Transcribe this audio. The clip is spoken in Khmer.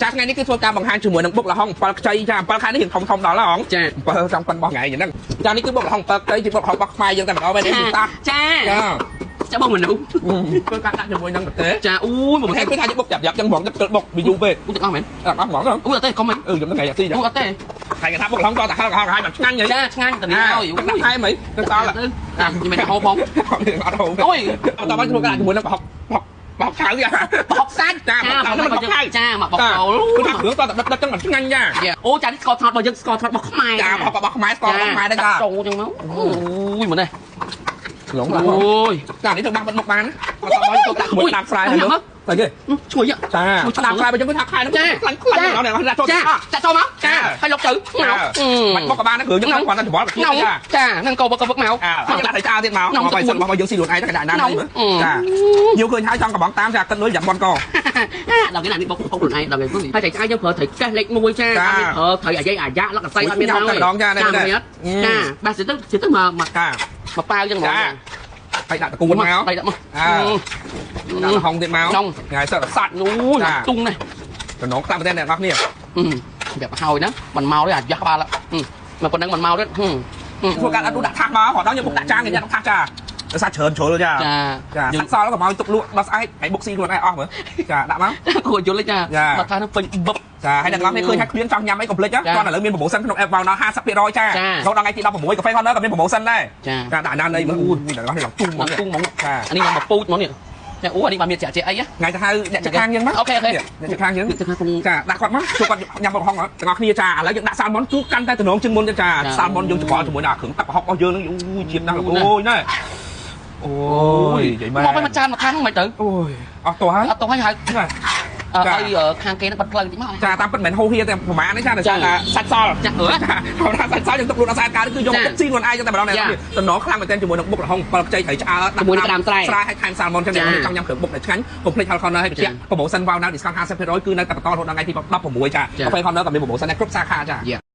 ចាថ្ងៃនេះគឺធ្វើការបង្ហាញជាមួយនឹងបុកល្ហុង7ខ្ចីចា7ខែនេះរៀងធំធំដល់ហង ចា 7ចង់ប៉ិនរបស់ថ្ងៃហ្នឹងចានេះគឺបុកល្ហុង7ខ្ចីជាបុកល្ហុងរបស់ខ្មែរយើងតែម្ដងមែនទេតា ចា ចា ចាបងមនុស្ស ធ្វើការដាក់ជាមួយនឹងប្រទេស ចាអូយមក តែគឺថាយើងបុកចាប់យ៉ាប់ចឹងហ្មងទៅបុកវាយូរពេក អូទាំងអស់មែន អត់អស់ហ្មង អូអត់ទេកុំមែន អឺខ្ញុំថ្ងៃទី អូអត់ទេ ហើយគេថាបុកល្ហុងក៏តែហល់ហល់ហើយមិនឆ្ងាញ់ហី ចាឆ្ងាញ់តនេះហើយអូ ដាក់ថែមហីទៅតល់ ទៅខ្ញុំមិនហូបផង អត់ហូប អូយ អត់តមកធ្វើការដាក់ជាមួយនឹងប្រហុកប្រហុកប្រហុកឆៅយ៉ា ប្រហុកសាច់ ចាប្រហុកឆៅហ្នឹងប្រហុកឆៅ ចាមកបកចូល គឺថាគ្រឿងតតែដិតដិតចឹងមិនឆ្ងាញ់ចា អូចានេះស្ករត្នោតរបស់យើងស្ករត្នោតរបស់ខ្មែរ ចាប្រហុករបស់ខ្មែរស្កររបស់ខ្មែរដែរចា ចូលចឹងមកអូយមើលនេះ ឡង អូយ ចានេះទៅបាក់បិទមុខបានអត់តមកទៅដាក់មួយតាមស្រែហ្នឹងតែគេ ឈ្ងុយ ចាតាមស្រែបើចឹងគឺថាខែហ្នឹងខ្លាញ់ខ្លាញ់ដល់អ្នកដាក់ចូល ចាចាចូលមក ចា ហើយលុកទៅមក បាច់បុកក៏បានដែរគ្រឿងហ្នឹងគាត់តែច្បល់ នងចានឹងកោបកវឹកមក អើដាក់តែឆ្អើទៀតមកមកបើសិនរបស់យើងស៊ីខ្លួនឯងទៅដាក់ណានេះមើលចាញៀវឃើញហើយចង់កំងតាមចាគិតលុយយ៉ាប់បនក ដល់គេណានេះបុកបុកខ្លួនឯងដល់គេហើយតែឆ្អើយើងប្រើត្រីកេះលេខ1ចាអត់មានប្រើត្រីអាយ៉ៃអាយ៉ាលកសៃអត់មាន តែម្ដងចា ចាមានចាបាទទៅទៅមកមក ចា មកប៉ាវចឹងហ្មង ហើយដាក់តកួនមក ដៃដាក់មក អើដាក់ហុងទៀតមកថ្ងៃសិតសាច់ អូយទុងនេះ ចំណងខ្លាំងមែនទែនអ្នកនរគ្នា ប្រាប់ហើយណាមិនមកទេអាយ៉ាស់ក្បាលមកប៉ុណ្ណឹងមិនមកទេ ធ្វើការអត់ដាក់ថាសមករហូតដល់យើងបុកដាក់ចានគេដាក់ថាសចាដោយសារច្រើនជ្រុលចា ចា ចាសាច់សល់ក៏មកទុកលក់ដល់ស្អែកហើយបុកស៊ីខ្លួនឯងអស់មើលចាដាក់មក គួរយល់ទេចាមកថានឹងពេញបឹប ចាហើយអ្នកនរគ្នាឃើញថាគ្មានចង់ញ៉ាំអីកុំភ្លេចគាត់ឥឡូវមាន promotion ក្នុង app វ៉ាវដល់50%ចារហូតដល់ថ្ងៃទី16កាហ្វេ Corner ក៏មាន promotion ដែរ ចា ចាដាក់ណានៃមើលអូយអ្នកនរគ្នាឡើងទុំហ្មង ទុងហ្មង ចា អានេះមកពូជហ្មងនេះចាអូអានេះបានមានចាក់ជាអី ថ្ងៃទៅហៅអ្នកជិតខាងយើងមក OK OK អ្នកជិតខាងយើង ទឹកខាង ចាដាក់គាត់មកជួគាត់ញ៉ាំបុកហុងទាំងអស់គ្នាចាឥឡូវយើងដាក់សាល់ម៉ុនជួកាន់តែតំណងជាងមុនចាសាល់ម៉ុនយើងច្បល់ជាមួយនឹងអាគ្រឿងទឹកប្រហុករបស់យើងហ្នឹងអូយជាតិណាស់អូយណែអូយនិយាយមែន មកវិញមកចានមកខាងមិនទៅ អូយអស់តោះហើយ អត់ទៅហើយហើយឲ្យខាងគេនឹងបាត់ផ្លូវតិចមក ចាតាមពិតមិនមែនហូរហៀទេប្រហែលនេះចាតែសាច់សល់ ចាអឺ ចាធម្មតាសាច់សល់យើងទុកលក់ដល់ស្អែកកើតគឺយកមកទុកស៊ីខ្លួនឯងចឹងតែម្ដងនេះតំណងខ្លាំងមែនទែនជាមួយនឹងបុកល្ហុង7ខ្ចីត្រីឆ្អើ ជាមួយនឹងក្តាមស្រែ ស្រែឲ្យថែមសាល់ម៉ុនចឹងអ្នកចង់ញ៉ាំគ្រឿងបុកដែលឆ្ងាញ់កុំភ្លេច Hal Corner ឲ្យបញ្ជាក់ promotion វ៉ាវណា discount 50%គឺនៅតែបន្តរហូតដល់ថ្ងៃទី16ចាកាហ្វេ Corner ក៏មាន promotion ដែរគ្រប់សាខាចា